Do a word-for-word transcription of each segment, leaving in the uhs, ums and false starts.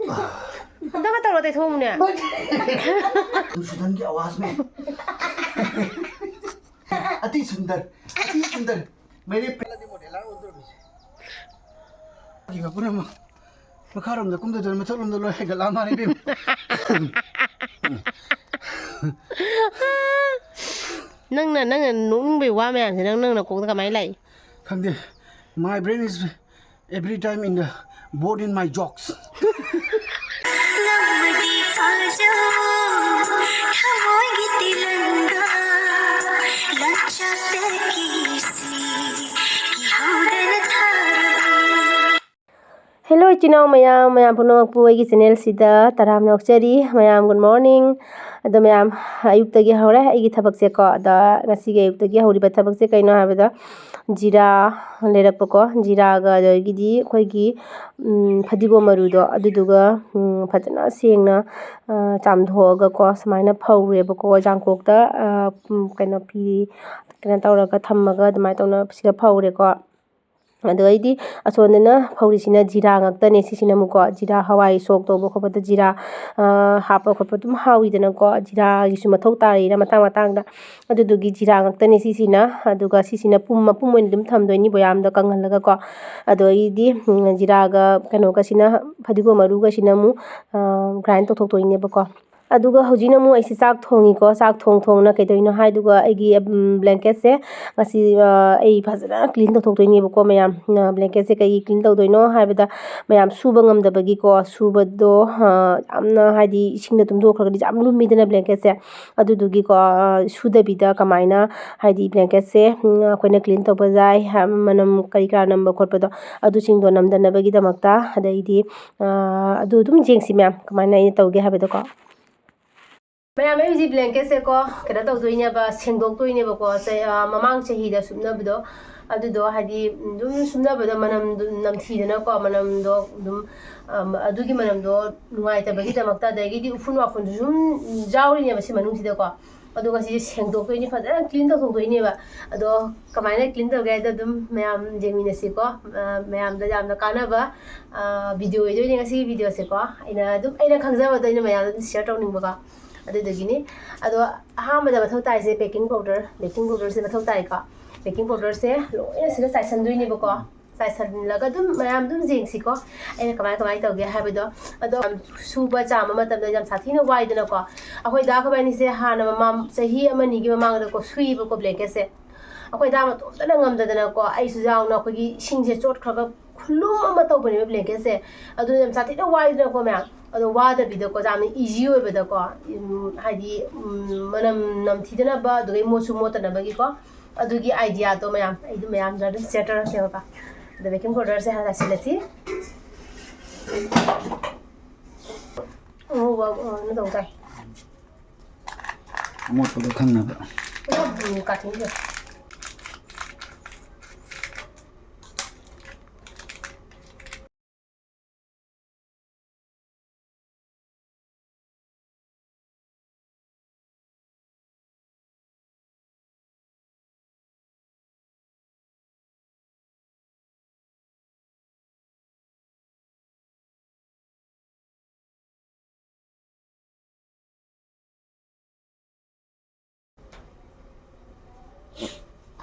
ꯑꯝꯇꯒ ꯇꯧꯔ ꯇꯩꯊꯣꯛꯎꯅꯦ꯫ संशोधन की आवाज में। अति सुंदर, अति सुंदर। मेरे ꯈꯤꯕ ꯄꯨꯝꯅꯃꯛ ꯃꯈꯥꯔꯣꯝꯗ ꯀꯨꯝꯊꯗꯨꯅ ꯃꯊꯛꯂꯣꯝꯗ ꯂꯣꯏ ꯍꯥꯏꯒꯠꯂꯛꯑ ꯃꯥꯜꯂꯦ ꯏꯕꯦꯝꯃ꯫ ꯅꯪꯅ, ꯅꯪꯅ ꯅꯣꯛꯅꯤꯡꯕꯩ ꯋꯥ ꯃꯌꯥꯝꯁꯦ ꯅꯪ, ꯅꯪ ꯅꯀꯣꯛꯇ ꯀꯃꯥꯏꯅ ꯂꯥꯛꯏ? ꯈꯪꯗꯦ꯫ My brain is every time in the board in my jocks. ꯅꯝꯃꯗꯤ ꯐꯖꯧ, ꯊꯃꯣꯏꯒꯤ ꯇꯤꯂꯪꯒ, ꯂꯝꯆꯠꯇꯒꯤ ꯁꯤ, ꯀꯤꯍꯧꯗꯅ ꯊꯥꯔꯕꯤ꯫ Hello, ꯏꯆꯤꯟ ꯏꯅꯥꯎ ꯃꯌꯥꯝ, ꯃꯌꯥꯝ ꯄꯨꯝꯅꯃꯛꯄꯨ ꯑꯩꯒꯤ channelꯁꯤꯗ ꯇꯔꯥꯝꯅ ꯑꯣꯛꯆꯔꯤ꯫ ꯃꯌꯥꯝ, good morning꯫ ꯑꯗꯣ ꯃꯌꯥꯝ, ꯑꯌꯨꯛꯇꯒꯤ ꯍꯧꯔꯦ ꯑꯩꯒꯤ ꯊꯕꯛꯁꯦꯀꯣ꯫ ꯑꯗ ꯉꯁꯤꯒꯤ ꯑꯌꯨꯛꯇꯒꯤ ꯍꯧꯔꯤꯕ ꯊꯕꯛꯁꯦ ꯀꯩꯅꯣ ꯍꯥꯏꯕꯗ, ꯖꯤꯔꯥ ꯂꯩꯔꯛꯄꯀꯣ, ꯖꯤꯔꯥꯒ ꯑꯗꯒꯤꯗꯤ ꯑꯩꯈꯣꯏꯒꯤ, ꯎꯝ, ꯐꯗꯤꯒꯣꯝ ꯃꯔꯨꯗꯣ, ꯑꯗꯨꯗꯨꯒ, ꯎꯝ, ꯐꯖꯅ ꯁꯦꯡꯅ, ꯑ, ꯆꯥꯝꯊꯣꯛꯑꯒꯀꯣ, ꯁꯨꯃꯥꯏꯅ ꯐꯧꯔꯦꯕꯀꯣ, ꯌꯥꯡꯀꯣꯛꯇ, ꯑ, ꯎꯝ, ꯀꯩꯅꯣ ꯐꯤ, ꯀꯩꯅꯣ ꯇꯧꯔꯒ ꯊꯝꯃꯒ ꯑꯗꯨꯃꯥꯏꯅ ꯇꯧꯅ ꯁꯤꯗ ꯐꯧꯔꯦꯀꯣ꯫ ꯑꯗꯣ ꯑꯩꯗꯤ ꯑꯁꯣꯝꯗꯅ ꯐꯧꯔꯤꯁꯤꯅ ꯖꯤꯔꯥ ꯉꯥꯛꯇꯅꯦ꯫ ꯁꯤꯁꯤꯅ ꯑꯃꯨꯛꯀꯣ, ꯖꯤꯔꯥ ꯍꯋꯥꯏ ꯁꯣꯛ ꯇꯧꯕ ꯈꯣꯠꯄꯗ ꯖꯤꯔꯥ, ꯑ, ꯍꯥꯞꯄ ꯈꯣꯠꯄ ꯑꯗꯨꯝ ꯍꯥꯎꯋꯤꯗꯅꯀꯣ꯫ ꯖꯤꯔꯥꯒꯤꯁꯨ ꯃꯊꯧ ꯇꯥꯔꯤꯅ ꯃꯇꯥꯡ ꯃꯇꯥꯡꯗ꯫ ꯑꯗꯨꯗꯨꯒꯤ ꯖꯤꯔꯥ ꯉꯥꯛꯇꯅꯦ ꯁꯤꯁꯤꯅ꯫ ꯑꯗꯨꯒ ꯁꯤꯁꯤꯅ ꯄꯨꯝ, ꯃꯄꯨꯝ ꯑꯣꯏꯅ ꯑꯗꯨꯝ ꯊꯝꯗꯣꯏꯅꯤ ꯕꯣꯌꯥꯝꯗ ꯀꯪꯍꯜꯂꯒꯀꯣ꯫ ꯑꯗꯣ ꯑꯩꯗꯤ, ꯎꯝ, ꯖꯤꯔꯥꯒ ꯀꯩꯅꯣꯒꯁꯤꯅ, ꯐꯗꯤꯒꯣꯝ ꯃꯔꯨꯒꯁꯤꯅ ꯑꯃꯨꯛ, ꯑ, grind ꯇꯧꯊꯣꯛꯇꯣꯏꯅꯦꯕꯀꯣ꯫ ꯑꯗꯨꯒ ꯍꯧꯖꯤꯛꯅ ꯑꯃꯨꯛ ꯑꯩꯁꯦ ꯆꯥꯛ ꯊꯣꯡꯉꯤꯀꯣ꯫ ꯆꯥꯛ ꯊꯣꯡ ꯊꯣꯡꯅ ꯀꯩꯗꯧꯔꯤꯅꯣ ꯍꯥꯏꯗꯨꯒ ꯑꯩꯒꯤ, ꯎꯝ, blanketꯁꯦ ꯉꯁꯤ, ꯑ, ꯑꯩ ꯐꯖꯅ clean ꯇꯧꯊꯣꯛꯇꯣꯏꯅꯦꯕꯀꯣ ꯃꯌꯥꯝ꯫ ꯑ, blanketꯁꯦ ꯀꯩꯒꯤ clean ꯇꯧꯗꯣꯏꯅꯣ ꯍꯥꯏꯕꯗ, ꯃꯌꯥꯝ ꯁꯨꯕ ꯉꯝꯗꯕꯒꯤꯀꯣ, ꯁꯨꯕꯗꯣ, ꯑ, ꯌꯥꯝꯅ ꯍꯥꯏꯗꯤ ꯏꯁꯤꯡꯗ ꯇꯨꯝꯊꯣꯛꯈ꯭ꯔꯒꯗꯤ ꯌꯥꯝ ꯂꯨꯝꯃꯤꯗꯅ blanketꯁꯦ꯫ ꯑꯗꯨꯗꯨꯒꯤꯀꯣ, ꯑ, ꯁꯨꯗꯕꯤꯗ ꯀꯃꯥꯏꯅ ꯍꯥꯏꯗꯤ blanketꯁꯦ, ꯎꯝ, ꯑꯩꯈꯣꯏꯅ clean ꯇꯧꯕ ꯌꯥꯏ, ꯍꯥ, ꯃꯅꯝ ꯀꯔꯤ ꯀꯔꯥ ꯅꯝꯕ ꯈꯣꯠꯄꯗꯣ ꯑꯗꯨꯁꯤꯡꯗꯣ ꯅꯝꯗꯅꯕꯒꯤꯗꯃꯛꯇ꯫ ꯑꯗꯩꯗꯤ, ꯑ, ꯑꯗꯨ ꯑꯗꯨꯝ ꯌꯦꯡꯁꯤ ꯃꯌꯥꯝ ꯀꯃꯥꯏꯅ ꯑꯩꯅ ꯇꯧꯒꯦ ꯍꯥꯏꯕꯗꯣꯀꯣ꯫ ꯃꯌꯥꯝ, ꯑꯩ ꯍꯧꯖꯤꯛ blanketꯁꯦꯀꯣ, ꯀꯩꯅꯣ ꯇꯧꯗꯣꯏꯅꯦꯕ, ꯁꯦꯡꯗꯣꯛꯇꯣꯏꯅꯦꯕꯀꯣ꯫ ꯆꯩ-, ꯑ, ꯃꯃꯥꯡ ꯆꯍꯤꯗ ꯁꯨꯞꯅꯕꯗꯣ, ꯑꯗꯨꯗꯣ ꯍꯥꯏꯗꯤ ꯑꯗꯨꯝ ꯁꯨꯞꯅꯕꯗ ꯃꯅꯝꯗꯣ ꯅꯝꯊꯤꯗꯅꯀꯣ, ꯃꯅꯝꯗꯣ ꯑꯗꯨꯝ, ꯑ, ꯑꯗꯨꯒꯤ ꯃꯅꯝꯗꯣ ꯅꯨꯡꯉꯥꯏꯇꯕꯒꯤꯗꯃꯛꯇ, ꯑꯗꯒꯤꯗꯤ ꯎꯐꯨꯟ ꯋꯥꯐꯨꯟꯁꯨ ꯁꯨꯝ ꯌꯥꯎꯔꯤꯅꯦꯕ ꯁꯤ ꯃꯅꯨꯡꯁꯤꯗꯀꯣ꯫ ꯑꯗꯨꯒ ꯁꯤꯁꯦ ꯁꯦꯡꯗꯣꯛꯇꯣꯏꯅꯤ, ꯐꯖꯅ ꯀ꯭ꯂꯤꯟ ꯇꯧꯊꯣꯛꯇꯣꯏꯅꯦꯕ꯫ ꯑꯗꯣ ꯀꯃꯥꯏꯅ ꯀ꯭ꯂꯤꯟ ꯇꯧꯒꯦ ꯍꯥꯏꯗꯣ ꯑꯗꯨꯝ ꯃꯌꯥꯝ ꯌꯦꯡꯃꯤꯟꯅꯁꯤꯀꯣ꯫ ꯑ, ꯃꯌꯥꯝꯗ ꯌꯥꯝꯅ ꯀꯥꯟꯅꯕ, ꯑ, ꯚꯤꯗꯤꯑꯣ ꯑꯣꯏꯗꯣꯏꯅꯦ ꯉꯁꯤꯒꯤ ꯚꯤꯗꯤꯑꯣꯁꯦꯀꯣ꯫ ꯑꯩꯅ ꯑꯗꯨꯝ, ꯑꯩꯅ ꯈꯪꯖꯕꯗꯣ ꯑꯩꯅ ꯃꯌꯥꯝꯗ ꯑꯗꯨꯝ ꯁꯤꯌꯔ ꯇꯧꯅꯤꯡꯕꯀꯣ꯫ ꯑꯗꯨꯗꯨꯒꯤꯅꯤ꯫ ꯑꯗꯣ ꯑꯍꯥꯟꯕꯗ ꯃꯊꯧ ꯇꯥꯏꯁꯦ ꯕꯦꯀꯤꯡ ꯄꯥꯎꯗꯔ, ꯕꯦꯀꯤꯡ ꯄꯥꯎꯗꯔꯁꯦ ꯃꯊꯧ ꯇꯥꯏꯀꯣ꯫ ꯕꯦꯀꯤꯡ ꯄꯥꯎꯗꯔꯁꯦ ꯂꯣꯏꯅ ꯁꯤꯗ ꯆꯥꯏꯁꯟꯗꯣꯏꯅꯦꯕꯀꯣ꯫ ꯆꯥꯏꯁꯜꯂꯒ ꯑꯗꯨꯝ ꯃꯌꯥꯝ ꯑꯗꯨꯝ ꯌꯦꯡꯁꯤꯀꯣ, ꯑꯩꯅ ꯀꯃꯥꯏ ꯀꯃꯥꯏꯅ ꯇꯧꯒꯦ ꯍꯥꯏꯕꯗꯣ꯫ ꯑꯗꯣ ꯁꯨꯕ ꯆꯥꯝꯕ ꯃꯇꯝꯗ ꯌꯥꯝ ꯁꯥꯊꯤꯅ ꯋꯥꯏꯗꯅꯀꯣ꯫ ꯑꯩꯈꯣꯏ ꯗꯥ ꯑꯩꯈꯣꯏꯕꯥꯅꯤꯁꯦ ꯍꯥꯟꯅ ꯃꯃꯥꯡ ꯆꯍꯤ ꯑꯃ ꯑꯅꯤꯒꯤ ꯃꯃꯥꯡꯗꯀꯣ ꯁꯨꯏꯕꯀꯣ ꯕ꯭ꯂꯦꯡꯀꯦꯠꯁꯦ꯫ ꯑꯩꯈꯣꯏ ꯗꯥ ꯃꯇꯣꯝꯇꯅ ꯉꯝꯗꯗꯅꯀꯣ, ꯑꯩꯁꯨ ꯌꯥꯎꯅ ꯑꯩꯈꯣꯏꯒꯤ ꯏꯁꯤꯡꯁꯦ ꯆꯣꯠꯈ꯭ꯔꯒ ꯈꯨꯂꯨꯝ ꯑꯃ ꯇꯧꯕꯅꯦꯕ ꯕ꯭ꯂꯦꯡꯀꯦꯠꯁꯦ꯫ ꯑꯗꯨ ꯌꯥꯝ ꯁꯥꯊꯤꯅ ꯋꯥꯏꯗꯅꯀꯣ ꯃꯌꯥꯝ꯫ ꯑꯗꯣ ꯋꯥꯗꯕꯤꯗꯀꯣ, ꯌꯥꯝꯅ ꯏꯖꯤ ꯑꯣꯏꯕꯗꯀꯣ, ꯎꯝ, ꯍꯥꯏꯗꯤ, ꯎꯝ, ꯃꯅꯝ ꯅꯝꯊꯤꯗꯅꯕ, ꯑꯗꯨꯗꯒꯤ ꯃꯣꯠꯁꯨ ꯃꯣꯠꯇꯅꯕꯒꯤꯀꯣ꯫ ꯑꯗꯨꯒꯤ ꯑꯥꯏꯗꯤꯌꯥꯗꯣ ꯃꯌꯥꯝ, ꯑꯩ ꯑꯗꯨꯝ ꯃꯌꯥꯝꯗ ꯑꯗꯨꯝ ꯁꯤꯌꯔ ꯇꯧꯔꯛꯀꯦꯕꯀꯣ꯫ ꯑꯗ ꯕꯦꯀꯤꯡ ꯄꯥꯎꯗꯔꯁꯦ ꯍꯥꯟꯅ ꯆꯥꯏꯁꯤꯜꯂꯁꯤ꯫ ꯑꯉꯧꯕ, ꯑ, ꯀꯩꯅꯣ ꯇꯧ ꯇꯥꯏ꯫ ꯑꯃꯣꯠꯄꯗꯣ ꯈꯪꯅꯕ꯫ ꯄꯨꯂꯞ, ꯎꯝ, ꯀꯥꯊꯤꯟꯈ꯭ꯔꯦ꯫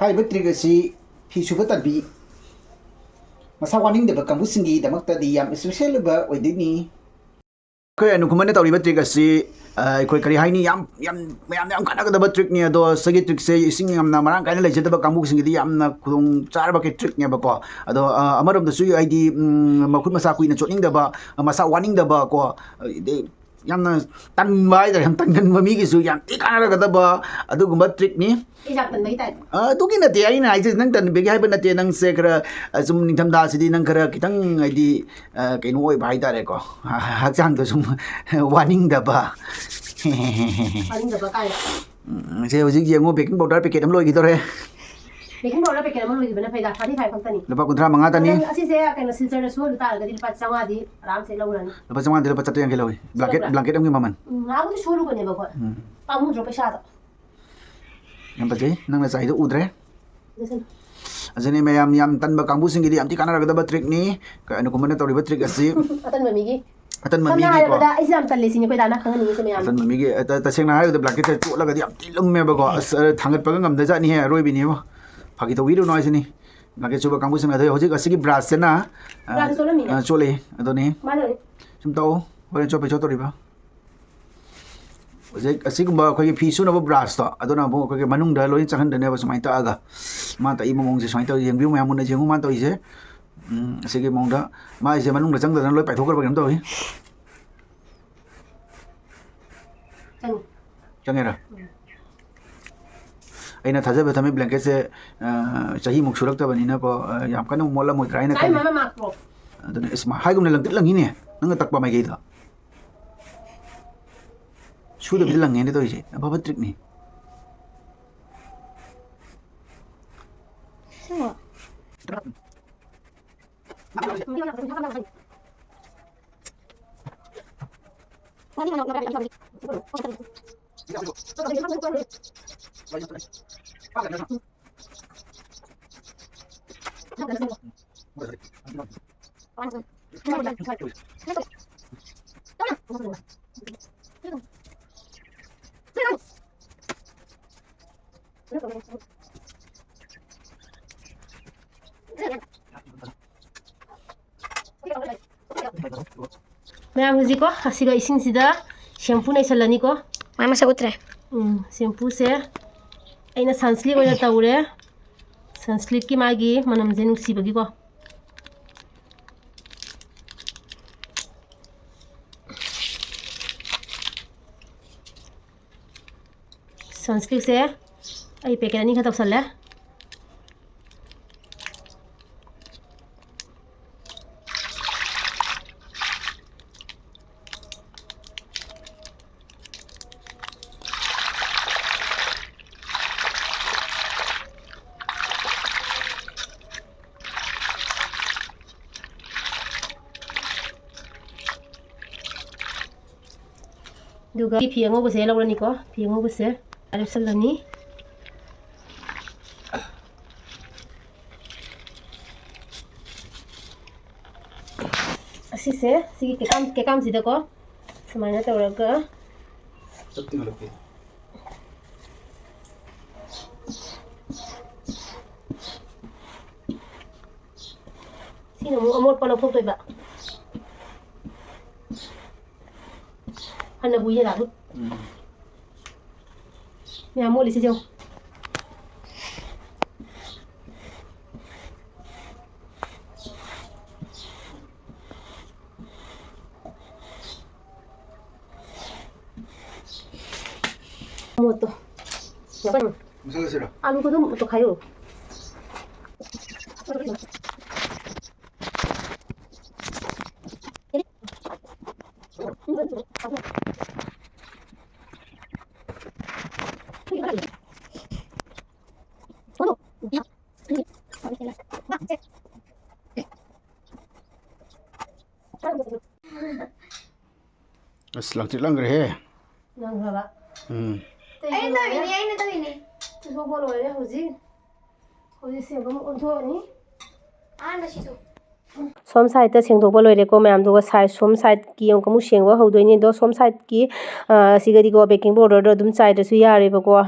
ꯍꯥꯏꯔꯤꯕ ꯇ꯭ꯔꯤꯛ ꯑꯁꯤ ꯐꯤ ꯁꯨꯕ ꯇꯟꯕꯤ, ꯃꯁꯥ ꯋꯥꯅꯤꯡꯗꯕ ꯀꯥꯡꯕꯨꯁꯤꯡꯒꯤꯗꯃꯛꯇꯗꯤ ꯌꯥꯝ ꯏꯁꯄꯤꯁꯦꯜ ꯑꯣꯏꯕ ꯑꯣꯏꯗꯣꯏꯅꯤ꯫ ꯑꯩꯈꯣꯏ ꯑꯅꯨꯀꯨꯃꯥꯔꯅ ꯇꯧꯔꯤꯕ ꯇ꯭ꯔꯤꯛ ꯑꯁꯤ, ꯑ, ꯑꯩꯈꯣꯏ ꯀꯔꯤ ꯍꯥꯏꯅꯤ, ꯌꯥꯝ, ꯌꯥꯝ, ꯃꯌꯥꯝꯗ ꯌꯥꯝ ꯀꯥꯟꯅꯒꯗꯕ ꯇ꯭ꯔꯤꯛꯅꯤ꯫ ꯑꯗꯣ ꯁꯤꯒꯤ ꯇ꯭ꯔꯤꯛꯁꯦ ꯏꯁꯤꯡ ꯌꯥꯝꯅ ꯃꯔꯥꯡ ꯀꯥꯏꯅ ꯂꯩꯖꯗꯕ ꯀꯥꯡꯕꯨꯁꯤꯡꯒꯤꯗꯤ ꯌꯥꯝꯅ ꯈꯨꯗꯣꯡ ꯆꯥꯔꯕ ꯀꯤ ꯇ꯭ꯔꯤꯛꯅꯦꯕꯀꯣ꯫ ꯑꯗꯣ, ꯑ, ꯑꯃꯔꯣꯝꯗꯁꯨ ꯍꯥꯏꯗꯤ, ꯎꯝ, ꯃꯈꯨꯠ ꯃꯁꯥ ꯀꯨꯏꯅ ꯆꯣꯠꯅꯤꯡꯗꯕ, ꯃꯁꯥ ꯋꯥꯅꯤꯡꯗꯕ ꯀꯣ, ꯑꯗꯩ ꯌꯥꯝꯅ ꯇꯟꯕ ꯍꯥꯏꯇꯥꯔꯦ, ꯌꯥꯝ ꯇꯟꯒꯟꯕ ꯃꯤꯒꯤꯁꯨ ꯌꯥꯝ ꯊꯤ ꯀꯥꯟꯅꯔꯒꯗꯕ ꯑꯗꯨꯒꯨꯝꯕ ꯇ꯭ꯔꯤꯛꯅꯤ꯫ ꯑꯩ ꯌꯥꯝ ꯇꯟꯕꯒꯤ ꯇꯥꯏꯞ꯫ ꯑ, ꯑꯗꯨꯒꯤ ꯅꯠꯇꯦ, ꯑꯩꯅ ꯍꯥꯏꯁꯦ ꯅꯪ ꯇꯟꯕꯒꯤ ꯍꯥꯏꯕ ꯅꯠꯇꯦ꯫ ꯅꯪꯁꯦ ꯈꯔ, ꯑ, ꯁꯨꯝ ꯅꯤꯡꯊꯝꯊꯥꯁꯤꯗꯤ ꯅꯪ ꯈꯔ ꯈꯤꯇꯪ ꯍꯥꯏꯗꯤ, ꯑ, ꯀꯩꯅꯣ ꯑꯣꯏꯕ ꯍꯥꯏꯇꯥꯔꯦꯀꯣ, ꯍꯛꯆꯥꯡꯗꯣ ꯁꯨꯝ ꯋꯥꯅꯤꯡꯗꯕ꯫ ꯋꯥꯅꯤꯡꯗꯕ ꯀꯥꯏꯅ꯫ ꯎꯝ, ꯁꯦ ꯍꯧꯖꯤꯛ ꯌꯦꯡꯉꯣ, ꯕꯦꯀꯤꯡ ꯄꯥꯎꯗꯔ ꯄꯦꯀꯦꯠ ꯑꯃ ꯂꯣꯏꯈꯤꯗꯧꯔꯦ꯫ ꯕꯦꯀꯤꯡ ꯄꯥꯎꯗꯔ ꯄꯦꯀꯦꯠ ꯑꯃ ꯂꯣꯏꯈꯤꯕꯅ ꯐꯩꯗ, ꯊꯥꯔꯇꯤ ꯐꯥꯏꯚ ꯈꯛꯇꯅꯤ꯫ ꯂꯨꯄꯥ ꯀꯨꯟꯊ꯭ꯔꯥ ꯃꯉꯥ ꯇꯅꯤ꯫ ꯑꯗꯣ ꯑꯁꯤꯁꯦ ꯀꯩꯅꯣ, ꯁꯤꯜꯆꯔꯗ ꯁꯨꯍꯜꯂꯨ ꯇꯥꯔꯒꯗꯤ ꯂꯨꯄꯥ ꯆꯥꯝꯃꯉꯥꯗꯤ ꯑꯔꯥꯝꯁꯦ ꯂꯧꯔꯅꯤ꯫ ꯂꯨꯄꯥ ꯆꯥꯝꯃꯉꯥꯗꯤ ꯂꯨꯄꯥ ꯆꯥꯇ꯭ꯔꯦꯠ ꯌꯥꯡꯈꯩ ꯂꯧꯏ꯫ ꯕ꯭ꯂꯥꯡꯀꯦꯠ, ꯁꯨꯍꯜꯂꯛꯄ꯭ꯔꯥ? ꯕ꯭ꯂꯥꯡꯀꯦꯠ ꯑꯃꯒꯤ ꯃꯃꯜ꯫ ꯎꯝ, ꯅꯍꯥꯟꯃꯨꯛꯇꯤ ꯁꯨꯍꯜꯂꯨꯕꯅꯦꯕꯀꯣ꯫ ꯎꯝ꯫ ꯄꯥꯝꯃꯨꯗ꯭ꯔꯣ ꯄꯩꯁꯥꯗꯣ? ꯌꯥꯝ ꯐꯖꯩ, ꯅꯪꯅ ꯆꯥꯏꯗꯣ ꯎꯗ꯭ꯔꯦ꯫ ꯑꯁꯤꯅꯤ ꯃꯌꯥꯝ, ꯌꯥꯝ ꯇꯟꯕ ꯀꯥꯡꯕꯨꯁꯤꯡꯒꯤꯗꯤ ꯌꯥꯝ ꯊꯤ ꯀꯥꯟꯅꯔꯒꯗꯕ trickꯅꯤ꯫ ꯀ-, ꯑꯅꯨꯀꯨꯃꯥꯔꯅ ꯇꯧꯔꯤꯕ trick ꯑꯁꯤ ꯑꯇꯟꯕ ꯃꯤꯒꯤ ꯑꯇꯟꯕ ꯁꯝꯅ ꯃꯤꯒꯤꯀꯣ꯫ ꯍꯥꯏꯔꯕꯗ ꯑꯩꯁꯦ ꯌꯥꯝ ꯇꯜꯂꯦ ꯁꯤꯅꯤ ꯑꯩꯈꯣꯏ ꯗꯥꯅ ꯈꯪꯍꯟꯅꯤꯡꯉꯤꯁꯦ ꯃꯌꯥꯝ꯫ ꯑꯇꯟꯕ ꯃꯤꯒꯤ, ꯑ, ꯇ-, ꯇꯁꯦꯡꯅ ꯍꯥꯏꯔꯕꯗ blanketꯁꯦ ꯆꯣꯠꯂꯒꯗꯤ ꯌꯥꯝ ꯊꯤ ꯂꯨꯝꯃꯦꯕꯀꯣ꯫ ꯑꯁ, ꯑ, ꯊꯥꯡꯒꯠꯄꯒ ꯉꯝꯗꯖꯥꯠꯅꯤꯍꯦ, ꯑꯔꯣꯏꯕꯤꯅꯦꯕꯣ꯫ ꯐꯥꯒꯤ ꯇꯧꯕꯤꯔꯨꯅꯨ ꯍꯥꯏꯁꯤꯅꯤ꯫ Blanket ꯆꯨꯕ ꯀꯥꯡꯕꯨꯁꯤꯡ ꯑꯗꯣ ꯍꯧꯖꯤꯛ ꯑꯁꯤꯒꯤ brushꯁꯤꯅ, ꯑ, brushꯁꯦ ꯆꯣꯠꯂꯝꯃꯤꯅꯦ꯫ ꯑ, ꯆꯣꯠꯂꯤ꯫ ꯑꯗꯨꯅꯤ꯫ ꯃꯥꯅ ꯁꯨꯝ ꯇꯧ꯫ ꯍꯣꯔꯦꯟ ꯆꯣꯠꯄꯩ ꯆꯣꯠꯇꯧꯔꯤꯕ꯫ ꯍꯧꯖꯤꯛ ꯑꯁꯤꯒꯨꯝꯕ ꯑꯩꯈꯣꯏꯒꯤ ꯐꯤ ꯁꯨꯅꯕ brushꯇꯣ, ꯑꯗꯨꯅ ꯑꯃꯨꯛ ꯑꯩꯈꯣꯏꯒꯤ ꯃꯅꯨꯡꯗ ꯂꯣꯏ ꯆꯪꯍꯟꯗꯣꯏꯅꯦꯕ, ꯁꯨꯃꯥꯏꯅ ꯇꯛꯑꯒ꯫ ꯃꯥꯅ ꯇꯛꯏ ꯃꯑꯣꯡꯁꯦ ꯁꯨꯃꯥꯏꯅ ꯇꯧꯋꯤ, ꯌꯦꯡꯕꯤꯌꯨ ꯃꯌꯥꯝ ꯃꯨꯟꯅ ꯌꯦꯡꯉꯨ ꯃꯥꯅ ꯇꯧꯔꯤꯁꯦ꯫ ꯎꯝ, ꯑꯁꯤꯒꯤ ꯃꯑꯣꯡꯗ ꯃꯥꯏꯁꯦ ꯃꯅꯨꯡꯗ ꯆꯪꯗꯗꯅ ꯂꯣꯏ ꯄꯥꯏꯊꯣꯛꯈ꯭ꯔꯕ ꯀꯩꯅꯣꯝ ꯇꯧꯋꯤ꯫ ꯆꯪꯉꯤ꯫ ꯆꯪꯉꯦꯔꯥ? ꯎꯝ꯫ ꯑꯩꯅ ꯊꯥꯖꯕ ꯊꯝꯃꯤ blanketꯁꯦ, ꯑ, ꯆꯍꯤꯃꯨꯛ ꯁꯨꯔꯛꯇꯕꯅꯤꯅꯀꯣ, ꯑ, ꯌꯥꯝ ꯀꯟꯅ ꯃꯣꯠꯂꯝꯃꯣꯏꯗ꯭ꯔꯥ ꯍꯥꯏꯅ ꯀꯥꯏ ꯈꯜꯂꯤ꯫ ꯃꯥꯃ ꯃꯥꯛꯄ꯭ꯔꯣ? ꯑꯗꯨꯅ, ꯑꯁ, ꯃꯥ-, ꯍꯥꯏꯒꯨꯝꯅ ꯂꯪꯇ꯭ꯔꯤꯛ ꯂꯪꯉꯤꯅꯦ, ꯅꯪꯅ ꯇꯛꯄ ꯃꯥꯏꯀꯩꯗꯣ꯫ ꯁꯨꯗꯕꯤꯗ ꯂꯪꯉꯦꯅꯦ ꯇꯧꯔꯤꯁꯦ, ꯑꯐꯕ trickꯅꯤ꯫ ꯁꯤꯃ꯫ ꯃꯌꯥꯝ ꯍꯧꯖꯤꯛꯀꯣ, ꯑꯁꯤꯒ ꯏꯁꯤꯡꯁꯤꯗ shampoo ꯅꯩꯁꯜꯂꯅꯤꯀꯣ꯫ ꯃꯥ ꯃꯁꯛ ꯎꯠꯇ꯭ꯔꯦ꯫ ꯎꯝ, shampooꯁꯦ ꯑꯩꯅ Sunsilk ꯑꯣꯏꯅ ꯇꯧꯔꯦ꯫ Sunsilkꯀꯤ ꯃꯥꯒꯤ ꯃꯅꯝꯁꯦ ꯅꯨꯡꯁꯤꯕꯒꯤꯀꯣ꯫ Sunsilkꯁꯦ ꯑꯩ packet ꯑꯅꯤ ꯈꯛ ꯇꯧꯁꯜꯂꯦ꯫ ꯑꯗꯨꯒ ꯐꯤ ꯑꯉꯧꯕꯁꯦ ꯂꯧꯔꯅꯤꯀꯣ꯫ ꯐꯤ ꯑꯉꯧꯕꯁꯦ ꯂꯦꯞꯁꯜꯂꯅꯤ꯫ ꯁꯦ, ꯁꯤꯒꯤ ꯀꯦꯀꯥꯝ, ꯀꯦꯀꯥꯝꯁꯤꯗꯀꯣ ꯁꯨꯃꯥꯏꯅ ꯇꯧꯔꯒ ꯆꯠꯇꯤ ꯉꯜꯂꯛꯇꯦ꯫ ꯁꯤꯅ ꯑꯃꯨꯛ ꯑꯃꯣꯠꯄ ꯂꯧꯊꯣꯛꯇꯣꯏꯕ꯫ ꯍꯟꯅꯕꯨ ꯌꯦꯜꯂꯛꯑꯅꯨ꯫ ꯎꯝ꯫ ꯃꯌꯥꯝ ꯃꯣꯠꯂꯤꯁꯦ ꯌꯦꯡꯉꯨ꯫ ꯃꯣꯠꯇꯣ꯫ ꯃꯁꯥꯂꯥꯁꯤꯔꯣ? ꯑꯥꯂꯨ ꯈꯛꯇꯪ ꯇꯣꯈꯥꯏꯌꯣ꯫ ꯑꯁ, ꯂꯪꯇ꯭ꯔꯤꯛ ꯂꯪꯈ꯭ꯔꯦꯍꯦ꯫ ꯂꯪꯈ꯭ꯔꯕ? ꯎꯝ꯫ ꯑꯩꯅ ꯇꯧꯔꯤꯅꯦ, ꯑꯩꯅ ꯇꯧꯔꯤꯅꯦ꯫ ꯏꯟꯊꯣꯛꯄ ꯂꯣꯏꯔꯦ ꯍꯧꯖꯤꯛ꯫ ꯍꯧꯖꯤꯛ ꯁꯦꯡꯕ ꯑꯃꯨꯛ ꯑꯣꯟꯊꯣꯛꯑꯅꯤ꯫ ꯑꯍꯥꯟꯕ ꯁꯤꯗꯣ꯫ ꯁꯣꯝ ꯁꯥꯏꯗꯠꯇ ꯁꯦꯡꯗꯣꯛꯄ ꯂꯣꯏꯔꯦꯀꯣ ꯃꯌꯥꯝ꯫ ꯑꯗꯨꯒ ꯁꯥꯏ-, ꯁꯣꯝ ꯁꯥꯏꯗꯀꯤ ꯑꯃꯨꯛꯀ ꯑꯃꯨꯛ ꯁꯦꯡꯕ ꯍꯧꯗꯣꯏꯅꯤ꯫ ꯑꯗꯣ ꯁꯣꯝ ꯁꯥꯏꯗꯀꯤ, ꯑ, ꯁꯤꯒꯗꯤꯀꯣ ꯕꯦꯀꯤꯡ ꯄꯥꯎꯗꯔꯗꯣ ꯑꯗꯨꯝ ꯆꯥꯏꯗ꯭ꯔꯁꯨ ꯌꯥꯔꯦꯕꯀꯣ꯫ ꯑ,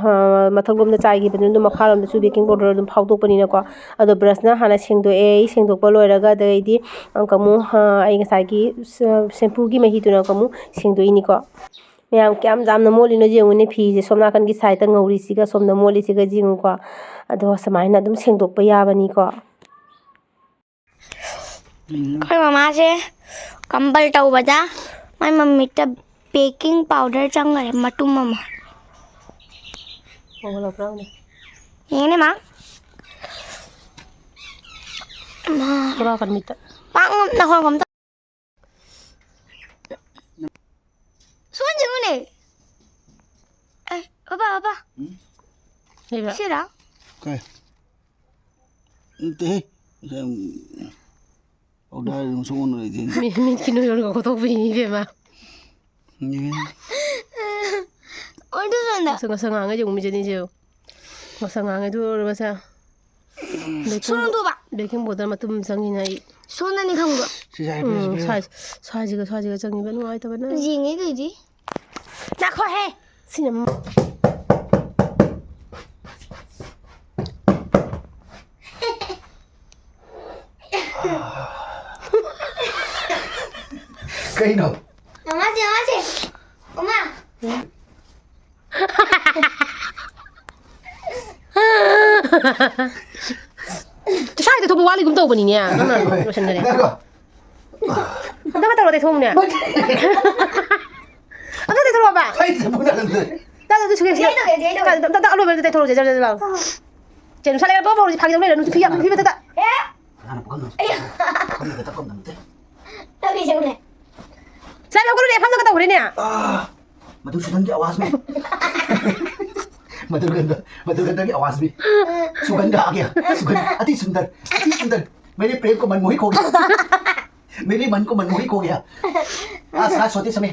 ꯃꯊꯛꯂꯣꯝꯗ ꯆꯥꯏꯈꯤꯕꯗꯨꯅ ꯑꯗꯨꯝ ꯃꯈꯥꯔꯣꯝꯗꯁꯨ ꯕꯦꯀꯤꯡ ꯄꯥꯎꯗꯔ ꯑꯗꯨꯝ ꯐꯥꯎꯗꯣꯛꯄꯅꯤꯅꯀꯣ꯫ ꯑꯗꯣ ꯕ꯭ꯔꯁꯅ ꯍꯥꯟꯅ ꯁꯦꯡꯗꯣꯛꯑꯦ꯫ ꯑꯩ ꯁꯦꯡꯗꯣꯛꯄ ꯂꯣꯏꯔꯒ ꯑꯗꯩꯗꯤ ꯑꯃꯨꯛꯀ ꯑꯃꯨꯛ, ꯑ, ꯑꯩ ꯉꯁꯥꯏꯒꯤ ꯁ-, ꯁꯦꯝꯄꯨꯒꯤ ꯃꯍꯤꯗꯨꯅ ꯑꯃꯨꯛꯀ ꯑꯃꯨꯛ ꯁꯦꯡꯗꯣꯛꯏꯅꯤꯀꯣ꯫ ꯃꯌꯥꯝ ꯀꯌꯥꯝ ꯌꯥꯝꯅ ꯃꯣꯠꯂꯤꯅꯣ ꯌꯦꯡꯉꯨꯅꯦ꯫ ꯐꯤꯁꯦ ꯁꯣꯝ ꯅꯥꯀꯟꯒꯤ ꯁꯥꯏꯗꯠꯇ ꯉꯧꯔꯤꯁꯤꯒ ꯁꯣꯝꯗ ꯃꯣꯠꯂꯤꯁꯤꯒ ꯌꯦꯡꯉꯨꯀꯣ꯫ ꯑꯗꯣ ꯁꯨꯃꯥꯏꯅ ꯑꯗꯨꯝ ꯁꯦꯡꯗꯣꯛꯄ ꯌꯥꯕꯅꯤꯀꯣ꯫ ꯎꯝ꯫ ꯑꯩꯈꯣꯏ ꯃꯃꯥꯁꯦ ꯀꯝꯕꯜ ꯇꯧꯕꯗ ꯃꯥꯏ ꯃꯃꯤꯠꯇ ꯕꯦꯀꯤꯡ ꯄꯥꯎꯗꯔ ꯆꯪꯈꯔꯦ ꯃꯇꯨꯝ ꯑꯃ꯫ ꯌꯦꯡꯉꯨꯅꯦ, ꯃꯥ꯫ ꯃꯥ꯫ ꯄꯨꯔꯥ ꯀꯟꯃꯤꯠꯇ꯫ ꯄꯥꯛ ꯉꯝ-, ꯅꯈꯣꯡ ꯑꯝꯇ꯫ ꯁꯣꯟ ꯌꯦꯡꯉꯨꯅꯦ꯫ ꯑꯦ, ꯄꯥꯄꯥ, ꯄꯥꯄꯥ꯫ ꯎꯝ? ꯂꯩꯕ꯭ꯔꯥ? ꯁꯤꯔꯥ? ꯀꯩ? ꯅꯠꯇꯦꯍꯦ꯫ ꯉꯁꯥꯏ, ꯎꯝ, ꯄꯥꯎꯗꯔ ꯑꯗꯨꯝ ꯁꯣꯛꯑꯣꯅ ꯂꯩꯗꯣꯏꯅꯤ꯫ ꯃꯤ-, ꯃꯤꯠꯀꯤ ꯅꯣꯏꯔꯣꯟꯒ ꯀꯣꯊꯣꯛꯄꯤꯅꯤ ꯏꯕꯦꯝꯃ꯫ ꯎꯝ꯫ ꯑꯣꯟꯊꯣꯛ ꯁꯣꯟꯗ꯫ ꯉꯁꯪ ꯉꯁꯪ ꯉꯥꯡꯉꯦ ꯌꯦꯡꯉꯨ ꯃꯤꯁꯦ ꯑꯅꯤꯁꯦ ꯌꯦꯡꯉꯨ꯫ ꯉꯁꯪ ꯉꯥꯡꯉꯦ ꯑꯗꯨ ꯑꯣꯏꯔꯒ ꯁꯦ꯫ ꯕꯦꯀꯤꯡ ꯁꯣꯟ ꯑꯣꯟꯊꯣꯛꯑꯣꯕ꯫ ꯕꯦꯀꯤꯡ ꯄꯥꯎꯗꯔ ꯃꯇꯨꯝ ꯆꯪꯉꯤꯅ ꯑꯩ꯫ ꯁꯣꯝꯅꯅꯤ ꯈꯪꯕ꯭ꯔꯣ? ꯁꯤ ꯌꯥꯏ, ꯎꯝ, ꯄꯤꯔꯁꯤ, ꯄꯤꯔꯁꯤ꯫ ꯁꯥꯏ-, ꯁꯥꯏꯁꯤꯒ ꯁ꯭ꯋꯥꯏꯁꯤꯒ ꯆꯪꯉꯤꯕ ꯅꯨꯡꯉꯥꯏꯇꯕꯅ꯫ ꯌꯦꯡꯉꯦ ꯀꯩꯗꯤ? ꯉꯥꯏꯈꯣꯍꯦ! ꯁꯤꯅ ꯃ- ꯀꯩꯅꯣ? ꯃꯃꯥꯁꯦ, ꯃꯃꯥꯁꯦ! ꯃꯃꯥ! ꯁ꯭ꯋꯥꯏꯗ ꯊꯣꯛꯄ ꯋꯥꯠꯂꯤꯒꯨꯝ ꯇꯧꯕꯅꯤꯅꯦ, ꯅꯪꯅ ꯂꯣꯏꯁꯤꯟꯈꯔꯦ꯫ ꯉꯥꯏꯈꯣ꯫ ꯑꯝꯇꯒ ꯇꯧꯔꯣ, ꯇꯩꯊꯣꯛꯎꯅꯦ꯫ ꯑꯝꯇ ꯇꯩꯊꯣꯛꯑꯣꯕ꯫ ꯑꯩ ꯁꯝꯄꯨ ꯅꯥꯜꯂꯝꯗ꯭ꯔꯦ꯫ ꯇꯥꯗ, ꯑꯗꯨ ꯁꯨꯡꯌꯥ-, ꯇꯩꯊꯣꯛꯀꯦ, ꯇꯩꯊꯣꯛꯀꯦ꯫ ꯇꯥꯗ, ꯑꯝꯇ, ꯑꯝꯇ ꯑꯂꯣꯏꯕ ꯑꯝꯇ ꯇꯩꯊꯣꯛꯑꯁꯦ, ꯖꯔ, ꯖꯔ ꯂꯥꯎ꯫ ꯆꯦ, ꯅꯨꯡꯁꯥ ꯂꯩꯔ ꯄꯣ ꯄꯣ ꯍꯧꯖꯤꯛ ꯐꯥꯒꯤ ꯇꯧ ꯂꯩꯔꯦ, ꯅꯨꯡꯁꯤꯠ ꯐꯤ ꯌꯥꯝ ꯐꯤ ꯃꯊꯛꯇ꯫ ꯀꯅꯥꯅ ꯄꯨꯈꯝꯅꯣ? ꯄꯨꯈꯝꯗ ꯇꯞ ꯀꯝꯗ ꯅꯠꯇꯦ꯫ ꯇꯧꯔꯤꯁꯦ ꯎꯅꯦ꯫ ꯁꯥꯏ ꯍꯧꯒꯠꯂꯨꯅꯦ, ꯐꯝꯗꯒ ꯇꯧꯈ꯭ꯔꯦꯅꯦ꯫ ꯑꯥ, ꯃꯗꯨꯁꯨꯗꯟꯒꯤ ꯑꯋꯥꯖ ꯃꯦ꯫ ꯃꯗꯨꯔꯒꯟꯙ, ꯃꯗꯨꯔꯒꯟꯙꯒꯤ ꯑꯋꯥꯖ ꯃꯦ꯫ ꯁꯨꯒꯟꯙ ꯑꯥ ꯒꯌꯥ, ꯁꯨꯒꯟꯙ, ꯑꯇꯤ ꯁꯨꯟꯗꯔ, ꯑꯇꯤ ꯁꯨꯟꯗꯔ꯫ ꯃꯦꯔꯦ ꯄ꯭ꯔꯦꯝ ꯀꯣ ꯃꯟ ꯃꯣꯍꯤ ꯈꯣ ꯒꯌꯥ꯫ मेरे मन को मनमोहित हो गया। आज रात सोते समय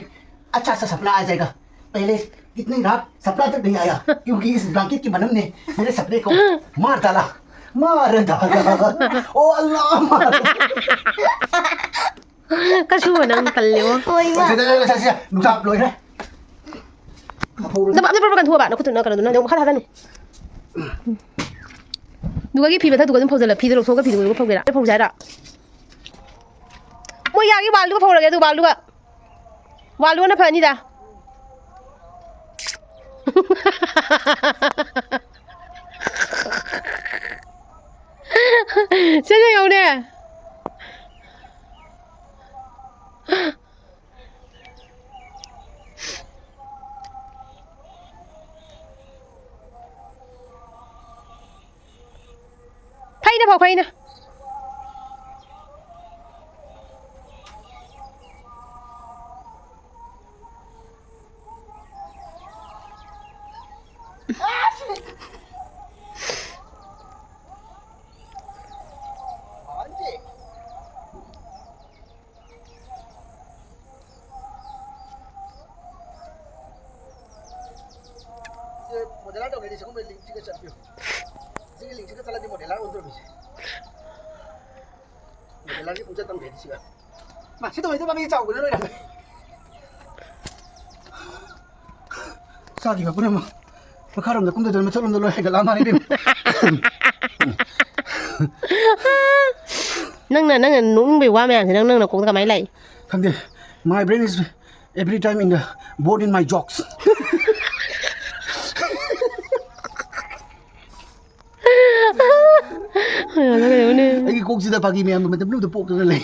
अच्छा सा सपना आ जाएगा। पहले इतनी रात सपना तक नहीं आया, क्योंकि इस ब्लैंकेट की मलम ने मेरे सपने को मार डाला, मार डाला। ओ अल्लाह, मार डाला। ꯀꯁꯨꯕ ꯅꯪ ꯇꯜꯂꯦꯕꯣ꯫ ꯍꯣꯏ, ꯏꯃꯥ꯫ ꯁꯤꯗ, ꯁꯤꯗ, ꯁꯤꯗ, ꯁꯤꯗ, ꯅꯨꯡꯁꯥ ꯂꯣꯏꯈ꯭ꯔꯦ꯫ ꯅꯞ-, ꯅꯞ-, ꯅꯞ-, ꯀꯟꯊꯣꯛꯑꯕ? ꯅꯈꯨꯠꯇꯨꯅ ꯀꯩꯅꯣꯗꯨꯅ ꯑꯃꯨꯛ ꯃꯈꯥ ꯊꯥꯗꯅꯨ꯫ ꯑꯗꯨꯒ ꯐꯤ ꯃꯊꯛꯇꯨꯒ ꯑꯗꯨꯝ ꯐꯧꯖꯜꯂ, ꯐꯤꯗꯣ ꯂꯧꯊꯣꯛꯑꯒ ꯐꯤꯗꯨꯒ ꯑꯗꯨꯝ ꯐꯧꯒꯦꯔꯥ? ꯑꯩ ꯐꯧꯖꯦ ꯍꯥꯏꯔꯣ? ꯃꯣꯏ ꯌꯥꯒꯤ ꯋꯥꯜꯗꯨꯒ ꯐꯧꯔꯒꯦ, ꯑꯗꯨ ꯋꯥꯜꯗꯨꯒ꯫ ꯋꯥꯜꯗꯨꯒꯅ ꯐꯅꯤꯗ꯫ ꯁꯦ, ꯁꯦ, ꯌꯦꯡꯉꯨꯅꯦ꯫ ꯐꯩꯅ ꯐꯧ, ꯐꯩꯅ꯫ ꯁꯤ ꯃꯣꯗꯦꯂꯔ ꯇꯧꯒꯦꯗꯤ ꯁꯤꯒꯨꯝꯕ ꯂꯤꯡꯁꯤꯒ ꯆꯠꯄꯤꯌꯨ꯫ ꯁꯤꯒꯤ ꯂꯤꯡꯁꯤꯒ ꯆꯠꯂꯗꯤ ꯃꯣꯗꯦꯂꯔ ꯑꯣꯟꯗꯣꯔꯤꯕꯁꯦ꯫ ꯂꯥꯏꯔꯤꯛ ꯑꯃꯨꯛ ꯆꯠꯇꯝꯒꯦ ꯁꯤꯒ꯫ ꯃꯥ, ꯁꯤ ꯇꯧꯔꯤꯗꯣ ꯃꯃꯤ ꯆꯥꯎꯕꯅ ꯂꯣꯏꯔꯦ꯫ ꯆꯥꯈꯤꯕ ꯄꯨꯝꯅꯃꯛ ꯃꯈꯥꯔꯣꯝꯗ ꯀꯨꯝꯊꯗꯅ ꯃꯊꯛꯂꯣꯝꯗ ꯂꯣꯏ ꯍꯥꯏꯒꯠꯂꯛꯑ ꯃꯥꯜꯂꯦ ꯏꯕꯦꯝꯃ꯫ ꯅꯪꯅ, ꯅꯪꯅ ꯅꯣꯛꯅꯤꯡꯕꯩ ꯋꯥ ꯃꯌꯥꯝꯁꯦ ꯅꯪ, ꯅꯪ ꯅꯀꯣꯛꯇ ꯀꯃꯥꯏꯅ ꯂꯥꯛꯏ? ꯈꯪꯗꯦ꯫ My brain is every time in the board in my jokes. ꯑꯩꯒꯤ ꯀꯣꯛꯁꯤꯗ ꯐꯥꯒꯤ ꯃꯌꯥꯝꯗꯣ ꯃꯇꯝ ꯄꯨꯝꯅꯃꯛꯇ ꯄꯣꯛꯇꯨꯅ ꯂꯩ꯫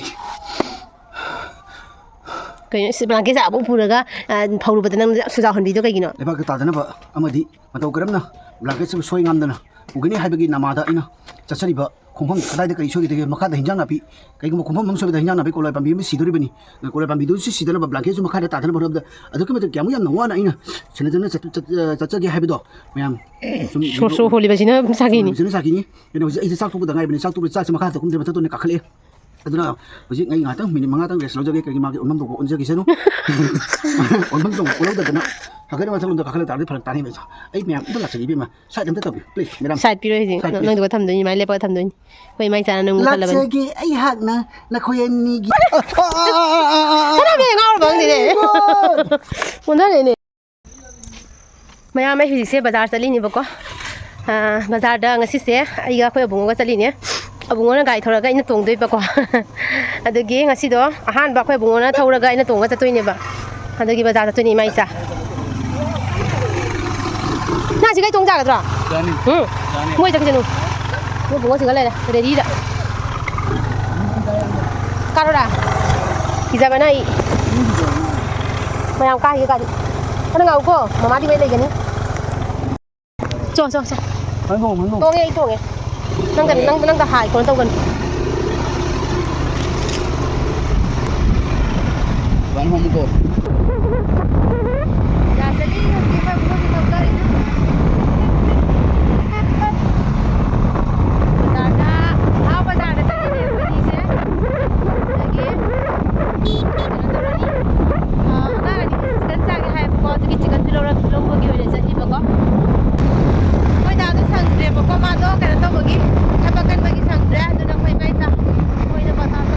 ꯀꯩꯅꯣ, ꯁꯤ blanket ꯑꯃꯨꯛ ꯄꯨꯔꯒ, ꯑ, ꯐꯧꯔꯨꯕꯗ ꯅꯪ ꯁꯨꯖꯥꯎ ꯍꯟꯕꯤꯗꯣ ꯀꯩꯒꯤꯅꯣ? ꯂꯩꯕꯥꯛꯇ ꯇꯥꯗꯅꯕ ꯑꯃꯗꯤ ꯃꯇꯧ ꯀꯔꯝꯅ blanketꯁꯤꯕꯨ ꯁꯣꯏ ꯉꯥꯝꯗꯅ ꯄꯨꯒꯅꯤ ꯍꯥꯏꯕꯒꯤ ꯅꯃꯥꯗ ꯑꯩꯅ ꯆꯠꯆꯔꯤꯕ ꯈꯣꯡꯐꯝ ꯀꯗꯥꯏꯗ ꯀꯔꯤ ꯁꯣꯏꯒꯗꯒꯦ? ꯃꯈꯥꯗ ꯍꯤꯟꯖꯥꯡ ꯅꯥꯄꯤ, ꯀꯩꯒꯨꯝꯕ ꯈꯣꯡꯐꯝ ꯑꯃ ꯁꯣꯏꯕꯗ ꯍꯤꯟꯖꯥꯡ ꯅꯥꯄꯤ ꯀꯣꯂꯣꯏ ꯄꯥꯝꯕꯤ ꯑꯃ ꯁꯤꯗꯣꯔꯤꯕꯅꯤ꯫ ꯀꯣꯂꯣꯏ ꯄꯥꯝꯕꯤꯗꯨ ꯁꯤ ꯁꯤꯗꯅꯕ blanketꯁꯨ ꯃꯈꯥꯗ ꯇꯥꯗꯅꯕ ꯍꯣꯠꯅꯕꯗ ꯑꯗꯨꯛꯀꯤ ꯃꯇꯤꯛ ꯀꯌꯥꯃꯨꯛ ꯌꯥꯝꯅ ꯋꯥꯅ ꯑꯩꯅ ꯁꯦꯟꯅꯖꯅ ꯆꯠ-, ꯆꯠ-, ꯆꯠꯆꯒꯦ ꯍꯥꯏꯕꯗꯣ ꯃꯌꯥꯝ ꯁꯨꯝ ꯁꯣꯔ, ꯁꯣꯔ ꯍꯣꯜꯂꯤꯕꯁꯤꯅ ꯁꯥꯈꯤꯅꯤ꯫ ꯍꯣꯜꯂꯤꯕꯁꯤꯅ ꯁꯥꯈꯤꯅꯤ꯫ ꯀꯩꯅꯣ, ꯍꯧꯖꯤꯛ ꯑꯩꯁꯦ ꯆꯥꯛ ꯇꯣꯛꯄꯗ ꯉꯥꯏꯕꯅꯤ꯫ ꯆꯥꯛ ꯇꯣꯛꯄꯗ ꯆꯥꯛꯁꯦ ꯃꯈꯥꯗ ꯀꯨꯝꯗ꯭ꯔꯦ, ꯃꯊꯛꯇ ꯑꯣꯏꯅ ꯀꯥꯈꯠꯂꯛꯑꯦ꯫ ꯑꯗꯨꯅ ꯍꯧꯖꯤꯛ ꯑꯩ ꯉꯥꯏꯍꯥꯛꯇꯪ ꯃꯤꯅꯤꯠ ꯃꯉꯥꯇꯪ rest ꯂꯧꯖꯒꯦ꯫ ꯀꯔꯤꯒꯤ ꯃꯥꯒꯤ ꯑꯣꯟꯐꯝ ꯊꯣꯛꯄ ꯑꯣꯟꯖꯈꯤꯁꯅꯨ꯫ ꯑꯣꯟꯐꯝ ꯊꯣꯛꯄ ꯑꯣꯜꯍꯧꯗꯗꯅ ꯍꯥꯏꯒꯠ ꯃꯊꯛꯂꯣꯝꯗ ꯀꯥꯈꯠꯂꯛ ꯇꯥꯔꯗꯤ ꯐꯔꯛ ꯇꯥꯅꯤ ꯏꯕꯦꯝꯃ꯫ ꯑꯩ ꯃꯌꯥꯝ ꯑꯝꯇ ꯂꯥꯛꯆꯒꯦ ꯏꯕꯦꯝꯃ꯫ Side ꯑꯝꯇ ꯇꯧꯕꯤꯌꯨ, please, madam꯫ Side ꯄꯤꯔꯣꯏ ꯍꯧꯖꯤꯛ꯫ Side please꯫ ꯅꯪꯗꯨꯒ ꯊꯝꯗꯣꯏꯅꯤ, ꯃꯥꯏ ꯂꯦꯞꯄꯒ ꯊꯝꯗꯣꯏꯅꯤ꯫ ꯑꯩꯈꯣꯏ ꯏꯃꯥ ꯏꯆꯥꯅ ꯅꯪ ꯃꯨꯛꯍꯜꯂꯕꯅꯤ꯫ ꯂꯥꯛꯆꯒꯦ ꯑꯩꯍꯥꯛꯅ ꯅꯈꯣꯏ ꯑꯅꯤꯒꯤ꯫ ꯀꯅꯥꯅꯣ ꯉꯥꯎꯔꯕ ꯈꯪꯗꯦꯅꯦ꯫ ꯑꯣꯟꯅꯔꯦꯅꯦ꯫ ꯃꯌꯥꯝ, ꯑꯩ ꯍꯧꯖꯤꯛꯁꯦ ꯕꯖꯥꯔ ꯆꯠꯂꯤꯅꯦꯕꯀꯣ꯫ ꯑꯥ, ꯕꯖꯥꯔꯗ ꯉꯁꯤꯁꯦ ꯑꯩꯒ ꯑꯩꯈꯣꯏ ꯑꯕꯨꯡꯉꯣꯒ ꯆꯠꯂꯤꯅꯦ꯫ ꯑꯕꯨꯡꯉꯣꯅ ꯒꯥꯔꯤ ꯊꯧꯔꯒ ꯑꯩꯅ ꯇꯣꯡꯗꯣꯏꯕꯀꯣ꯫ ꯑꯗꯨꯒꯤ ꯉꯁꯤꯗꯣ ꯑꯍꯥꯟꯕ ꯑꯩꯈꯣꯏ ꯑꯕꯨꯡꯉꯣꯅ ꯊꯧꯔꯒ ꯑꯩꯅ ꯇꯣꯡꯉꯒ ꯆꯠꯇꯣꯏꯅꯦꯕ꯫ ꯑꯗꯨꯒꯤ ꯕꯖꯥꯔ ꯆꯠꯇꯣꯏꯅꯦ ꯏꯃꯥ ꯏꯆꯥ꯫ ꯅꯪ ꯁꯤ ꯒꯥꯔꯤ ꯇꯣꯡ ꯌꯥꯒꯗ꯭ꯔꯣ? ꯌꯥꯅꯤ꯫ ꯎꯝ꯫ ꯌꯥꯅꯤ꯫ ꯃꯣꯏ ꯆꯠꯈꯤꯁꯅꯨ꯫ ꯃꯣꯏ ꯕꯨꯡꯉꯣ ꯁꯤꯒ ꯂꯩꯔꯦ, ꯔꯦꯗꯤꯗ꯫ ꯀꯥꯔꯣꯔꯥ? ꯀꯤꯖꯕꯅ ꯑꯩ꯫ ꯃꯌꯥꯝ ꯀꯥꯈꯤꯒꯦ ꯒꯥꯔꯤ꯫ ꯈꯔ ꯉꯥꯎꯀꯣ, ꯃꯃꯥꯗꯤ ꯃꯩ ꯂꯩꯒꯅꯤ꯫ ꯆꯣ, ꯆꯣ, ꯆꯣ꯫ ꯃꯥꯏ ꯇꯣꯡꯉꯣ, ꯃꯥꯏ ꯇꯣꯡꯉꯣ꯫ ꯇꯣꯡꯉꯦ, ꯑꯩ ꯇꯣꯡꯉꯦ꯫ ꯅꯪꯒ, ꯅꯪ, ꯅꯪꯒ ꯍꯥꯏ ꯀꯩꯅꯣ ꯇꯧꯒꯅꯨ꯫ ꯌꯥꯖꯅꯤ, ꯍꯧꯖꯤꯛ ꯑꯩꯈꯣꯏ ꯄꯨꯡ ꯍꯧꯖꯤꯛ ꯊꯣꯛꯇꯣꯔꯦ꯫ ꯕꯖꯥꯔꯗ, ꯊꯥꯎ ꯕꯖꯥꯔꯗ ꯆꯠꯂꯤꯅꯦ ꯑꯩꯈꯣꯏꯅꯤꯁꯦ꯫ ꯑꯗꯒꯤ ꯀꯩꯅꯣ ꯇꯧꯔꯅꯤ꯫ ꯑꯥ, ꯑꯉꯥꯡ ꯑꯅꯤ chicken ꯆꯥꯒꯦ ꯍꯥꯏꯕꯀꯣ, ꯑꯗꯨꯒꯤ chickenꯁꯨ ꯂꯧꯔ-, ꯂꯧꯕꯒꯤ ꯑꯣꯏꯅ ꯆꯠꯂꯤꯕꯀꯣ꯫ ꯑꯩꯈꯣꯏ ꯗꯥꯗꯣ ꯁꯪꯗ꯭ꯔꯦꯕꯀꯣ, ꯃꯥꯗꯣ ꯀꯩꯅꯣ ꯇꯧꯕꯒꯤ, ꯊꯕꯛ ꯀꯟꯕꯒꯤ ꯁꯪꯗ꯭ꯔꯦ꯫ ꯑꯗꯨꯅ ꯑꯩꯈꯣꯏ ꯏꯃꯥ ꯏꯆꯥ, ꯑꯩꯈꯣꯏꯅ ꯕꯖꯥꯔ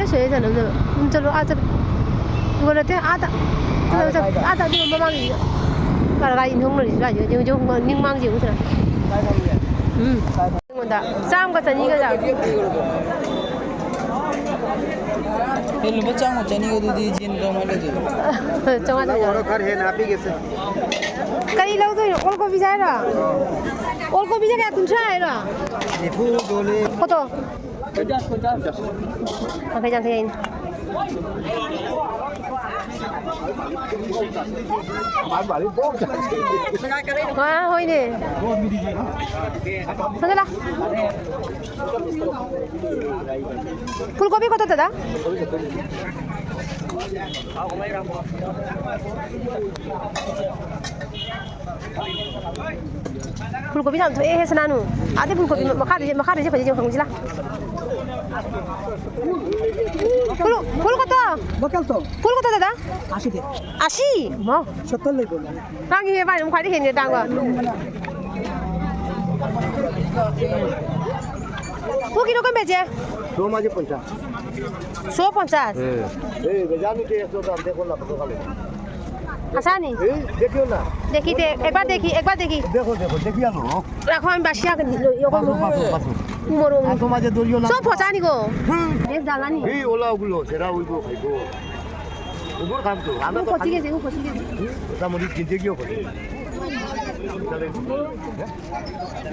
ꯁꯦ ꯆꯠꯂꯨ, ꯆꯠꯂꯨ꯫ ꯎꯝ, ꯆꯠꯂꯨ, ꯑꯥ ꯆꯠꯂꯨ꯫ ꯏꯒꯣ ꯅꯠꯇꯦ, ꯑꯥꯗ꯫ ꯆꯠꯂꯨ, ꯑꯥꯗ ꯆꯠꯂꯨ꯫ ꯀꯥꯏꯗ? ꯑꯥꯗ, ꯑꯗꯨ ꯃꯃꯥꯡꯒꯤꯗ꯫ ꯀꯥꯏꯗ ꯒꯥꯔꯤ ꯊꯣꯡ ꯂꯣꯏꯔꯤꯁꯤ ꯁ꯭ꯋꯥꯏꯁꯤꯗ꯫ ꯌꯦꯡꯉꯨ, ꯌꯦꯡꯉꯨ, ꯅꯤꯡꯃꯥꯡꯁꯤ ꯌꯦꯡꯉꯨ ꯁꯤꯗ꯫ ꯀꯥꯏ ꯊꯝꯒꯦ? ꯎꯝ꯫ ꯀꯥꯏ ꯊꯝ- ꯑꯩꯉꯣꯟꯗ ꯆꯥꯝꯃꯒ ꯆꯅꯤꯒ ꯆꯥ-, ꯑꯦ, ꯂꯨꯄꯥ ꯆꯥꯝꯃ ꯆꯅꯤꯒꯗꯨꯗꯤ ꯖꯤꯟ ꯀꯃꯥꯏꯅ ꯂꯩꯗꯣꯏꯕ? ꯆꯥꯝꯃꯉꯥ ꯆꯅꯤ꯫ ꯅꯪ ꯑꯣꯔꯣ ꯈꯔ ꯍꯦꯟꯅ ꯍꯥꯞꯄꯤꯒꯦꯁꯦ꯫ ꯀꯔꯤ ꯂꯧꯗꯣꯏꯅꯣ? ꯑꯣꯜ ꯀꯣꯕꯤꯁꯦ ꯍꯥꯏꯔꯣ? ꯑꯣꯜ ꯀꯣꯕꯤꯁꯦ ꯀꯌꯥ? ꯀꯨꯟꯊ꯭ꯔꯥ ꯍꯥꯏꯔꯣ? ꯅꯤꯐꯨ ꯌꯣꯜꯂꯤ꯫ ꯐꯣꯇꯣ꯫ ꯌꯥꯡꯈꯩ, ꯌꯥꯡꯈꯩ ꯍꯥꯏꯅꯤ꯫ ꯑꯥ, ꯍꯣꯏꯅꯦ꯫ ꯐꯖꯅ꯫ ꯐꯨꯜꯀꯣꯕꯤ ꯀꯣꯠꯇ ꯗꯥꯗꯥ? ꯐꯨꯜꯀꯣꯕꯤ ꯌꯥꯝ ꯊꯣꯛꯑꯦꯍꯦ, ꯁꯅꯥꯅꯨ꯫ ꯑꯗꯩ ꯐꯨꯜꯀꯣꯕꯤ ꯃꯈꯥꯗ, ꯃꯈꯥꯗ ꯐꯖꯩ, ꯍꯪꯁꯤꯂꯥ꯫ ꯐꯨꯜ, ꯐꯨꯜ ꯀꯣꯠꯇ? ꯕꯀꯜ ꯇꯣ? ꯐꯨꯜ ꯀꯣꯠꯇ, ꯗꯥꯗꯥ? ꯑꯁꯤ ꯗꯦ꯫ ꯑꯁꯤ? ꯃꯥ꯫ ꯁꯠꯇꯔ ꯂꯩꯕ꯭ꯔꯣ? ꯇꯥꯡꯉꯤꯍꯦ, ꯚꯥꯏ, ꯑꯗꯨꯝ ꯈ꯭ꯋꯥꯏꯗꯩ ꯍꯦꯟꯅ ꯇꯥꯡꯕ꯫ वो किलो का बेचे? दो माजे पचास। सौ पचास? ए, ए, बजार में के एक सौ ग्राम देखो ना, पकड़ लो। हंसा नहीं? ए, देखियो ना। देखी थे, एक बार देखी, एक बार देखी। देखो, देखो, देखिए आप लोग। राखो, हम बासिया कर दो, यो को बासु, बासु, बासु। मोरो। हाँ, तो माजे दो यो ना। सौ पचास नहीं को। हम्म। ये ज्यादा नहीं। ए, ओला उगलो, सेरा उगलो, खाइबो। उगुर खाम तो, हम वो तो कोची खाली के दे, वो कोची के दे। हम्म, ओटा मुड़ी किंजे क्यों करे? चले।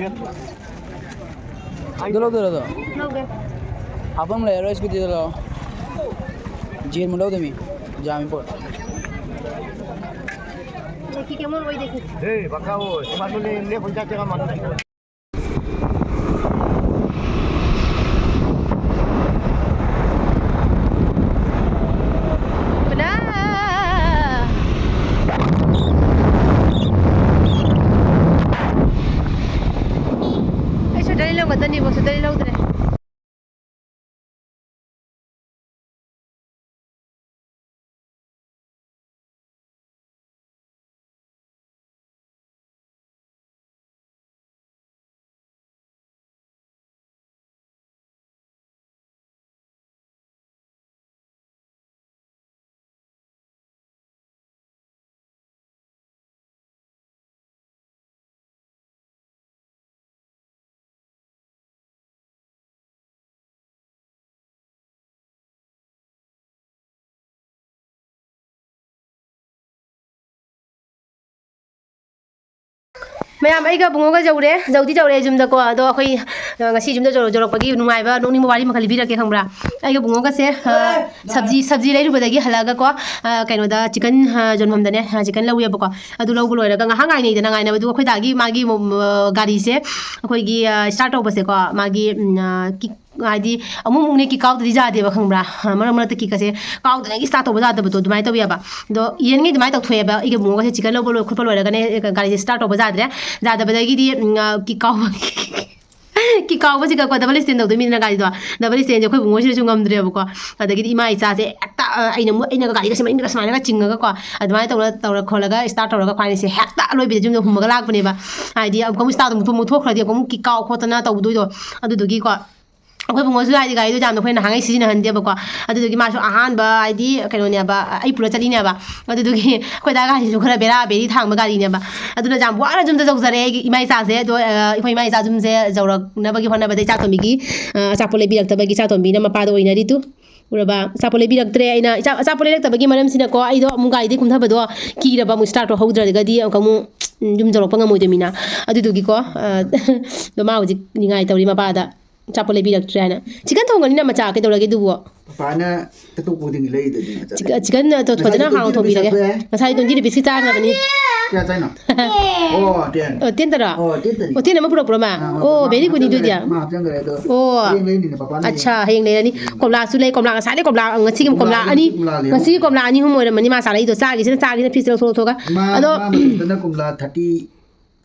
ये। ꯑꯗꯨ ꯂꯧꯗꯣꯏꯔꯣ ꯑꯗꯣ? ꯂꯧꯒꯦ꯫ ꯍꯥꯞꯐꯝ ꯂꯩꯔꯔꯣꯏ, ꯁ꯭ꯀꯨꯇꯤꯗ ꯂꯥꯛꯑꯣ꯫ ꯖꯦꯟ ꯃꯨꯛ ꯂꯧꯗꯣꯏꯃꯤ, ꯖꯥꯝ ꯏꯝꯄꯣꯔꯠ꯫ देखी के मोर वही देखी। ए, बका हो, तुम्हारे लिए ले, कौन सा जगह मालूम? ꯄꯨꯅꯥ꯫ ꯑꯩ ꯁ꯭ꯋꯦꯇꯔ ꯂꯤꯠꯂꯝꯒꯗꯕꯅꯦꯕ, ꯁ꯭ꯋꯦꯇꯔ ꯂꯤꯠꯍꯧꯗ꯭ꯔꯦ꯫ ꯃꯌꯥꯝ, ꯑꯩꯒ ꯕꯨꯡꯉꯣꯒ ꯌꯧꯔꯦ, ꯌꯧꯗꯤ ꯌꯧꯔꯛꯑꯦ ꯌꯨꯝꯗꯀꯣ꯫ ꯑꯗꯣ ꯑꯩꯈꯣꯏ, ꯑ, ꯉꯁꯤ ꯌꯨꯝꯗ ꯌꯧꯔꯛ-, ꯌꯧꯔꯛꯄꯒꯤ ꯅꯨꯡꯉꯥꯏꯕ ꯅꯣꯛꯅꯤꯡꯕ ꯋꯥꯔꯤ ꯑꯃ ꯈꯔ ꯂꯤꯕꯤꯔꯛꯀꯦ, ꯈꯪꯕ꯭ꯔꯥ? ꯑꯩꯒ ꯕꯨꯡꯉꯣꯒꯁꯦ, ꯑ, ꯁꯕꯖꯤ, ꯁꯕꯖꯤ ꯂꯩꯔꯨꯕꯗꯒꯤ ꯍꯜꯂꯛꯑꯒꯀꯣ, ꯑ, ꯀꯩꯅꯣꯗ ꯆꯤꯛꯀꯟ, ꯑ, ꯌꯣꯟꯐꯝꯗꯅꯦ, ꯑ, ꯆꯤꯛꯀꯟ ꯂꯧꯋꯦꯕꯀꯣ꯫ ꯑꯗꯨ ꯂꯧꯕ ꯂꯣꯏꯔꯒ ꯉꯥꯏꯍꯥꯛ ꯉꯥꯏꯅꯩꯗꯅ, ꯉꯥꯏꯅꯕꯗꯨ ꯑꯩꯈꯣꯏ ꯗꯥꯒꯤ ꯃꯥꯒꯤ ꯃꯣ-, ꯃꯣ-, ꯒꯥꯔꯤꯁꯦ ꯑꯩꯈꯣꯏꯒꯤ, ꯑ, start ꯇꯧꯕꯁꯦꯀꯣ, ꯃꯥꯒꯤ, ꯎꯝ, ꯑ, ꯀꯤꯛ ꯍꯥꯏꯗꯤ ꯑꯃꯨꯛ ꯑꯃꯨꯛꯅꯦ ꯀꯤꯛ ꯀꯥꯎꯗ꯭ꯔꯗꯤ ꯌꯥꯗꯦꯕ, ꯈꯪꯕ꯭ꯔꯥ? ꯃꯔꯛ ꯃꯔꯛꯇ ꯀꯤꯛꯀꯁꯦ ꯀꯥꯎꯗꯅꯒꯤ start ꯇꯧꯕ ꯌꯥꯗꯕꯗꯣ ꯑꯗꯨꯃꯥꯏꯅ ꯇꯧꯋꯦꯕ꯫ ꯑꯗꯣ ꯏꯔꯦꯟꯒꯤ ꯑꯗꯨꯃꯥꯏꯅ ꯇꯧꯊꯣꯛꯑꯦꯕ, ꯑꯩꯒꯤ ꯕꯨꯡꯉꯣꯒꯁꯦ ꯆꯤꯛꯀꯟ ꯂꯧꯕ ꯂꯣꯏ-, ꯈꯣꯠꯄ ꯂꯣꯏꯔꯒꯅꯦ ꯒꯥꯔꯤꯁꯦ start ꯇꯧꯕ ꯌꯥꯗ꯭ꯔꯦ꯫ ꯌꯥꯗꯕꯗꯒꯤꯗꯤ, ꯎꯝ, ꯑ, ꯀꯤꯛ ꯀꯥꯎꯕ, ꯀꯤꯛ ꯀꯥꯎꯕꯁꯤꯒꯀꯣ, double stand ꯇꯧꯗꯣꯏ ꯃꯤꯅ ꯒꯥꯔꯤꯗꯣ꯫ Double standꯁꯦ ꯑꯩꯈꯣꯏ ꯕꯨꯡꯉꯣꯁꯤꯅꯁꯨ ꯉꯝꯗ꯭ꯔꯦꯕꯀꯣ꯫ ꯑꯗꯒꯤꯗꯤ ꯏꯃꯥ ꯏꯆꯥꯁꯦ ꯍꯦꯛꯇ, ꯑ, ꯑꯩꯅ ꯃꯨ-, ꯑꯩꯅꯒ ꯒꯥꯔꯤꯒ ꯁꯨꯃꯥꯏꯅꯒ ꯁꯨꯃꯥꯏꯅꯒ ꯆꯤꯡꯉꯒꯀꯣ, ꯑꯗꯨꯃꯥꯏꯅ ꯇꯧꯔ, ꯇꯧꯔ ꯈꯣꯠꯂꯒ start ꯇꯧꯔꯒ ꯑꯩꯈꯣꯏꯅꯤꯁꯦ ꯍꯦꯛꯇ ꯑꯂꯣꯏꯕꯤꯗ ꯌꯨꯝꯗ ꯍꯨꯝꯃꯒ ꯂꯥꯛꯄꯅꯦꯕ꯫ ꯍꯥꯏꯗꯤ ꯑꯃꯨꯛꯀ ꯑꯃꯨꯛ start ꯑꯃꯨꯛ ꯊꯣꯛ-, ꯑꯃꯨꯛ ꯊꯣꯛꯈ꯭ꯔꯗꯤ ꯑꯃꯨꯛꯀ ꯑꯃꯨꯛ ꯀꯤꯛ ꯀꯥꯎ ꯈꯣꯠꯇꯅ ꯇꯧꯗꯣꯏꯗꯣ꯫ ꯑꯗꯨꯗꯨꯒꯤꯀꯣ, ꯑꯩꯈꯣꯏ ꯕꯨꯡꯉꯣꯁꯨ ꯍꯥꯏꯗꯤ ꯒꯥꯔꯤꯗꯣ ꯌꯥꯝꯅ ꯑꯩꯈꯣꯏ ꯅꯍꯥꯟꯈꯩ ꯁꯤꯖꯤꯟꯅꯍꯟꯗꯦꯕꯀꯣ꯫ ꯑꯗꯨꯗꯨꯒꯤ ꯃꯥꯁꯨ ꯑꯍꯥꯟꯕ ꯍꯥꯏꯗꯤ ꯀꯩꯅꯣꯅꯦꯕ, ꯑꯩ ꯄꯨꯔ ꯆꯠꯂꯤꯅꯦꯕ꯫ ꯑꯗꯨꯗꯨꯒꯤ ꯑꯩꯈꯣꯏ ꯗꯥ ꯒꯥꯔꯤꯁꯤꯁꯨ ꯈꯔ ꯕꯦꯔꯥ ꯕꯦꯔꯤ ꯊꯥꯡꯕ ꯒꯥꯔꯤꯅꯦꯕ꯫ ꯑꯗꯨꯅ ꯌꯥꯝ ꯋꯥꯅ ꯌꯨꯝꯗ ꯌꯧꯖꯔꯦ ꯑꯩꯒꯤ ꯏꯃꯥ ꯏꯆꯥꯁꯦ꯫ ꯑꯗꯣ, ꯑ, ꯑꯩꯈꯣꯏ ꯏꯃꯥ ꯏꯆꯥ ꯌꯨꯝꯁꯦ ꯌꯧꯔꯛꯅꯕꯒꯤ ꯍꯣꯠꯅꯕꯗ ꯏꯆꯥꯇꯣꯝꯕꯤꯒꯤ, ꯑ, ꯑꯆꯥꯄꯣꯠ ꯂꯩꯕꯤꯔꯛꯇꯕꯒꯤ ꯏꯆꯥꯇꯣꯝꯕꯤꯅ ꯃꯄꯥꯗ ꯑꯣꯏꯅꯔꯤꯗꯨ꯫ ꯎꯔꯕ? ꯑꯆꯥꯄꯣꯠ ꯂꯩꯕꯤꯔꯛꯇ꯭ꯔꯦ꯫ ꯑꯩꯅ ꯏꯆꯥ-, ꯑꯆꯥꯄꯣꯠ ꯂꯩꯔꯛꯇꯕꯒꯤ ꯃꯔꯝꯁꯤꯅꯀꯣ, ꯑꯩꯗꯣ ꯑꯃꯨꯛ ꯒꯥꯔꯤꯗꯒꯤ ꯀꯨꯝꯊꯕꯗꯣ ꯀꯤꯔꯕ, ꯑꯃꯨꯛ start ꯇꯧꯍꯧꯗ꯭ꯔꯒꯗꯤ ꯑꯃꯨꯛꯀ ꯑꯃꯨꯛ, ꯎꯝ, ꯌꯨꯝ ꯌꯧꯔꯛꯄ ꯉꯝꯃꯣꯏꯗꯣꯏꯃꯤꯅ꯫ ꯑꯗꯨꯗꯨꯒꯤꯀꯣ, ꯑ, ꯑꯗꯣ ꯃꯥ ꯍꯧꯖꯤꯛ ꯅꯤꯡꯉꯥꯏ ꯇꯧꯔꯤ ꯃꯄꯥꯗ꯫ ꯑꯆꯥꯄꯣꯠ ꯂꯩꯕꯤꯔꯛꯇ꯭ꯔꯦ ꯍꯥꯏꯅ꯫ ꯆꯤꯛꯀꯟ ꯊꯣꯡꯒꯅꯤꯅ ꯃꯆꯥ, ꯀꯩꯗꯧꯔꯒꯦ ꯑꯗꯨꯕꯨ? ꯄꯄꯥꯅ ꯆꯠꯊꯣꯛꯄ ꯈꯨꯗꯤꯡꯒꯤ ꯂꯩꯗꯨꯗꯤ ꯃꯆꯥ꯫ ꯆꯤꯛ-, ꯆꯤꯛꯀꯟ ꯑꯗꯣ ꯐꯖꯅ ꯉꯁꯥꯏꯗꯤ ꯍꯥꯎꯅ ꯇ꯭ꯋꯦꯟꯇꯤ ꯔꯨꯄꯤꯁ ꯊꯣꯡꯕꯤꯔꯒꯦ꯫ ꯂꯧꯊꯣꯛꯑꯦ꯫ ꯉꯁꯥꯏ twenty rupeesꯀꯤ ꯆꯥꯈ꯭ꯔꯕꯅꯤ꯫ ꯀꯌꯥ ꯆꯥꯏꯅꯣ? ꯑꯣ, ten꯫ ꯑꯣ, ten ꯇꯔꯣ? ꯑꯣ, ten ꯇꯅꯤ꯫ ꯑꯣ, ten ꯑꯃ ꯄꯨꯔꯛꯄ꯭ꯔꯣ ꯃꯥ? ꯑꯥ, ꯑꯣ, ꯃꯥ very goodꯅꯤ ꯍꯥꯞꯆꯟꯈ꯭ꯔꯦ, ꯑꯗꯨꯗꯤ꯫ ꯃꯥ ꯍꯥꯞꯆꯟꯈ꯭ꯔꯦ ꯑꯗꯣ꯫ ꯑꯣ꯫ ꯍꯌꯦꯡ ꯂꯩꯅꯤꯅ ꯄꯄꯥꯅ ꯑꯠꯁꯥ, ꯍꯌꯦꯡ꯫ ꯍꯌꯦꯡ ꯂꯩꯔꯅꯤ꯫ ꯎꯝ꯫ ꯀꯣꯝꯂꯥꯁꯨ ꯂꯩ, ꯀꯣꯝꯂꯥ ꯉꯁꯥꯏꯗꯩ ꯀꯣꯝꯂꯥ, ꯉꯁꯤꯒꯤ ꯀꯣꯝꯂꯥ ꯀꯣꯝꯂꯥ ꯑꯅꯤ, ꯀꯣꯝꯂꯥ ꯂꯩꯍꯧꯕꯅꯦ꯫ ꯉꯁꯤꯒꯤ ꯀꯣꯝꯂꯥ ꯑꯅꯤ ꯑꯍꯨꯝ ꯑꯣꯏꯔꯝꯃꯅꯤ ꯃꯥ ꯆꯥꯔꯛꯏꯗꯣ꯫ ꯆꯥꯈꯤꯁꯤꯅ, ꯆꯥꯈꯤꯁꯤꯅ fridgeꯇ ꯂꯧꯊꯣꯛ ꯂꯧꯊꯣꯛꯑꯒ꯫ ꯃꯥ, ꯑꯗꯣ ꯃꯥ ꯃꯇꯝꯗꯅ ꯀꯣꯝꯂꯥ thirty,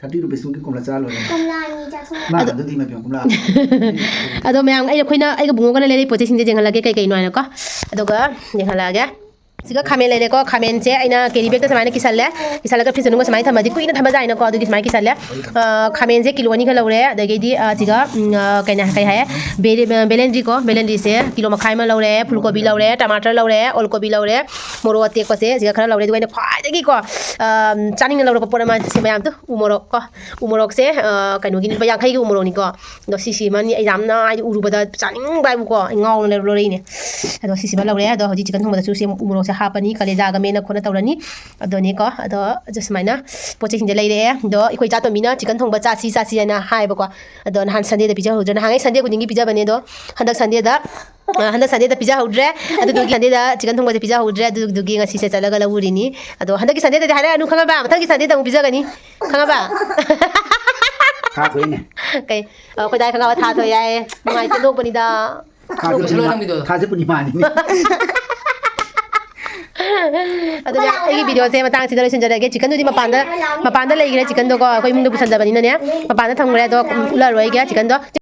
thirty rupeesꯃꯨꯛꯀꯤ ꯀꯣꯝꯂꯥ ꯆꯥ ꯂꯣꯏꯔꯦ꯫ ꯀꯣꯝꯂꯥ ꯑꯅꯤ ꯆꯥꯊꯣꯛ꯫ ꯃꯥ ꯑꯗꯣ ꯑꯗꯨꯗꯤ ꯏꯃꯥ ꯏꯕꯦꯝꯃ ꯀꯣꯝꯂꯥ꯫ ꯑꯗꯣ ꯃꯌꯥꯝ, ꯑꯩ, ꯑꯩꯈꯣꯏꯅ, ꯑꯩꯒ ꯕꯨꯡꯉꯣꯒꯅ ꯂꯩꯔꯛꯏ ꯄꯣꯠ ꯆꯩꯁꯤꯡꯁꯦ ꯌꯦꯡꯍꯜꯂꯒꯦ ꯀꯩ ꯀꯩꯅꯣ ꯍꯥꯏꯅꯀꯣ꯫ ꯑꯗꯨꯒ ꯌꯦꯡꯍꯜꯂꯛꯑꯒꯦ꯫ ꯁꯤꯒ ꯈꯥꯃꯦꯟ ꯂꯩꯔꯦꯀꯣ꯫ ꯈꯥꯃꯦꯟꯁꯦ ꯑꯩꯅ carry bagꯇ ꯁꯨꯃꯥꯏꯅ ꯀꯤꯁꯜꯂꯦ꯫ ꯀꯤꯁꯜꯂꯒ fridgeꯇ ꯃꯅꯨꯡꯗ ꯁꯨꯃꯥꯏꯅ ꯊꯝꯃꯗꯤ ꯀꯨꯏꯅ ꯊꯝꯕ ꯌꯥꯏꯅꯀꯣ꯫ ꯑꯗꯨꯒꯤ ꯁꯨꯃꯥꯏꯅ ꯀꯤꯁꯜꯂꯦ꯫ ꯑ, ꯈꯥꯃꯦꯟꯁꯦ ꯀꯤꯂꯣ ꯑꯅꯤ ꯈꯔ ꯂꯧꯔꯦ꯫ ꯑꯗꯒꯤꯗꯤ, ꯑ, ꯁꯤꯒ, ꯎꯝ, ꯑ, ꯀꯩꯅ-, ꯀꯩ ꯍꯥꯏꯌꯦ? ꯕꯦꯂꯦ-, ꯑ, ꯕꯦꯂꯦꯟꯗ꯭ꯔꯤꯀꯣ꯫ ꯕꯦꯂꯦꯟꯗ꯭ꯔꯤꯁꯦ ꯀꯤꯂꯣ ꯃꯈꯥꯏ ꯑꯃ ꯂꯧꯔꯦ꯫ ꯐꯨꯜꯀꯣꯕꯤ ꯂꯧꯔꯦ꯫ ꯇꯃꯥꯇꯔ ꯂꯧꯔꯦ꯫ ꯑꯣꯜꯀꯣꯕꯤ ꯂꯧꯔꯦ꯫ ꯃꯣꯔꯣꯛ ꯑꯇꯦꯛꯄꯁꯦ ꯁꯤꯒ ꯈꯔ ꯂꯧꯔꯦ꯫ ꯑꯗꯨꯒ ꯑꯩꯅ ꯈ꯭ꯋꯥꯏꯗꯒꯤꯀꯣ, ꯑ, ꯆꯥꯅꯤꯡꯅ ꯂꯧꯔꯛꯄ ꯄꯣꯠ ꯑꯃ, ꯁꯤ ꯃꯌꯥꯝꯗꯣ ꯎ ꯃꯣꯔꯣꯛ ꯀꯣ꯫ ꯎ ꯃꯣꯔꯣꯛꯁꯦ, ꯑ, ꯀꯩꯅꯣꯒꯤ, ꯂꯨꯄꯥ ꯌꯥꯡꯈꯩꯒꯤ ꯎ ꯃꯣꯔꯣꯛꯅꯤꯀꯣ꯫ ꯑꯗꯣ ꯁꯤꯁꯤꯃꯅꯤ ꯑꯩ ꯌꯥꯝꯅ ꯍꯥꯏꯗꯤ ꯎꯔꯨꯕꯗ ꯆꯥꯅꯤꯡꯕ ꯍꯥꯏꯕꯨꯀꯣ, ꯑꯩ ꯉꯥꯎꯅ ꯂꯩꯔ-, ꯂꯧꯔꯛꯏꯅꯦ꯫ ꯑꯗꯣ ꯁꯤꯁꯤꯃ ꯂꯧꯔꯦ꯫ ꯑꯗꯣ ꯍꯧꯖꯤꯛ ꯆꯤꯛꯀꯟ ꯊꯣꯡꯕꯗꯁꯨ ꯁꯤ ꯎ ꯃꯣꯔꯣꯛꯁꯦ ꯍꯥꯞꯄꯅꯤ, ꯀꯂꯦꯖꯥꯒ ꯃꯦꯠꯅ ꯈꯣꯠꯅ ꯇꯧꯔꯅꯤ꯫ ꯑꯗꯨꯅꯤꯀꯣ, ꯑꯗꯣ ꯑꯗꯨ ꯁꯨꯃꯥꯏꯅ ꯄꯣꯠ ꯆꯩꯁꯤꯡꯁꯦ ꯂꯩꯔꯛꯑꯦ꯫ ꯑꯗꯣ ꯑꯩꯈꯣꯏ ꯏꯆꯥꯇꯣꯝꯕꯤꯅ ꯆꯤꯀꯟ ꯊꯣꯡꯕ ꯆꯥꯁꯤ ꯆꯥꯁꯤ ꯍꯥꯏꯅ ꯍꯥꯏꯕꯀꯣ꯫ ꯑꯗꯣ ꯅꯍꯥꯟ ꯁꯟꯗꯦꯗ ꯄꯤꯖꯍꯧꯗ꯭ꯔꯦ, ꯅꯍꯥꯟꯉꯩ ꯁꯟꯗꯦ ꯈꯨꯗꯤꯡꯒꯤ ꯄꯤꯖꯕꯅꯦ, ꯑꯗꯣ ꯍꯟꯗꯛ ꯁꯟꯗꯦꯗ ꯑ, ꯍꯟꯗꯛ ꯁꯟꯗꯦꯗ ꯄꯤꯖꯍꯧꯗ꯭ꯔꯦ꯫ ꯑꯗꯨꯗꯨꯒꯤ ꯁꯟꯗꯦꯗ ꯆꯤꯀꯟ ꯊꯣꯡꯕꯁꯦ ꯄꯤꯖꯍꯧꯗ꯭ꯔꯦ꯫ ꯑꯗꯨꯗꯨꯒꯤ ꯉꯁꯤꯁꯦ ꯆꯠꯂꯒ ꯂꯧꯔꯨꯔꯤꯅꯤ꯫ ꯑꯗꯣ ꯍꯟꯗꯛꯀꯤ ꯁꯟꯗꯦꯗꯗꯤ ꯍꯥꯏꯔꯛꯑꯅꯨ, ꯈꯪꯉꯕ? ꯃꯊꯪꯒꯤ ꯁꯟꯗꯦꯗ ꯑꯃꯨꯛ ꯄꯤꯖꯒꯅꯤ, ꯈꯪꯉꯕ? ꯊꯥ ꯊꯣꯛꯏꯅꯦ꯫ ꯀꯩ? ꯑ, ꯑꯩꯈꯣꯏ ꯗꯥꯏ ꯈꯪꯉꯕ? ꯊꯥ ꯊꯣꯛꯑꯦ ꯍꯥꯏꯌꯦ꯫ ꯅꯨꯡꯉꯥꯏꯇꯦ, ꯅꯣꯛꯄꯅꯤꯗ꯫ ꯊꯥꯁꯦ ꯄꯨꯔꯅꯤꯃꯥ, ꯊꯥꯁꯦ ꯄꯨꯔꯅꯤꯃꯥꯅꯤꯅꯦ꯫ ꯑꯗꯨꯅ ꯑꯩꯒꯤ ꯚꯤꯗꯤꯑꯣꯁꯦ ꯃꯇꯥꯡꯁꯤꯗ ꯂꯣꯏꯁꯤꯟꯖꯔꯒꯦ꯫ ꯆꯤꯀꯟꯗꯨꯗꯤ ꯃꯄꯥꯟꯗ, ꯃꯄꯥꯟꯗ ꯂꯩꯈ꯭ꯔꯦ꯫ ꯆꯤꯀꯟꯗꯣꯀꯣ ꯑꯩꯈꯣꯏ ꯏꯃꯨꯡꯗ ꯄꯨꯁꯟꯖꯕꯅꯤꯅꯅꯦ, ꯃꯄꯥꯟꯗ ꯊꯝꯈ꯭ꯔꯦ꯫ ꯑꯗꯣ ꯎꯠꯂꯔꯣꯏꯒꯦ ꯆꯤꯀꯟꯗꯣ꯫